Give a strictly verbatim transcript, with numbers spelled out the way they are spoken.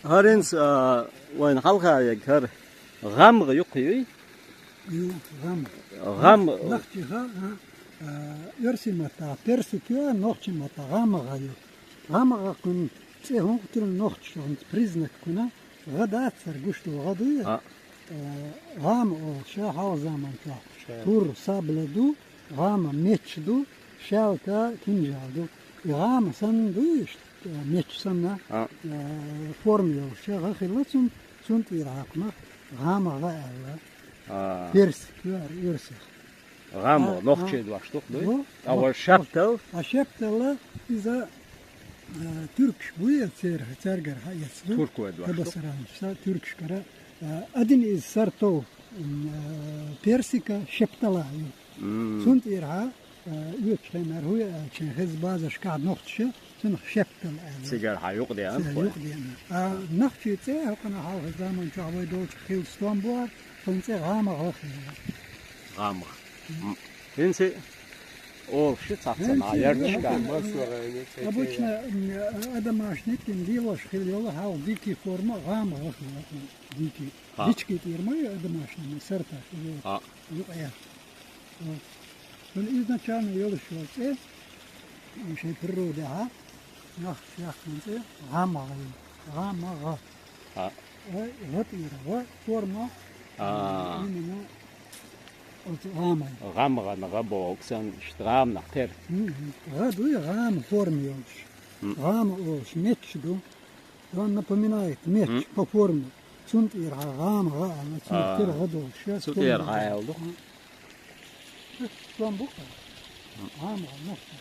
ХӀара хӀинца, а, вайна хьалха ерг хӀара гӀамгӀа юкъе юй? Ю, гӀамгӀа. ГӀам- Нах-, нахчиха, а, а, оьрсийн маттахь персик ю, нохчийн маттахь гӀамгӀа ю. ГӀамгӀа кхуьнан цӀе хӀунда тиллина нохчаша, хӀунда признак кхуьнан, гӀа дац цара гуш долу, гӀа дуй? А. Э, гӀама олуш, ша хьалха заманчохь тур, сабля ду, гӀама меч ду, шаьлта, кинжал ду. И гӀама санна ду иштта, э, меч санна, а, э, форма йолуш, ша гӀа хилла цунна, цунна тӀера хьаькхна, гӀама гӀа аьлла. А. Персик ю хӀара оьрсех. ГӀама, а, нохчий а, дош ду-кх, дуй? Ду. А вот шаьптал? А шаьптал, иза, а, туркаш буй, цер-, цергара хьаэцна. Туркой дош ду. Табасаранча, туркашкара. А, один из сортов, м, а, персика шаьптала ю. М. Цунна тӀера хьа, а, оьцу хенара хӀу, а, чен хеза базаршкахь нохчаша, цунах шаьптал аьлла. Цигара хьа юкъа деана, цигара хой? Юкъа деана. А нахчий цӀе, хӀокхунна хьалха заманчохь вай долчух хилла стом бу, цунна цӀе гӀама гӀа хилла. ГӀама гӀа. М. ХӀинца олуш ю цхьацца наха ярташкахь. Обычно, м, а, а домашний кин лелош хилла йолу хьалха дикий форма гӀама гӀа хилла. Дикий. А. Дикий тӀера ма ю а домашний, сорта хилла. А. Юкъа. Вот. Цуьнан изначально йолуш йолу цӀе, шайн природехьа, нах яхкина цӀе, гӀама гӀа ю. ГӀама гӀа. А. Э, гӀа тӀера, гӀа форма, а, именно оцу гӀаман. ГӀама гӀа, гӀа боху санна, иштта гӀаманах тера. Мгм. ГӀа дуй, гӀама форма йолуш. М. ГӀама олуш, меч ду. Он напоминает меч, м, по форме. Цунна тӀера гӀама гӀа аьлла, цунна, а, тера гӀа долуш, цу тӀера гӀа аьлла ду. М. Стом бу-кх. ГӀама гӀа, нохчий.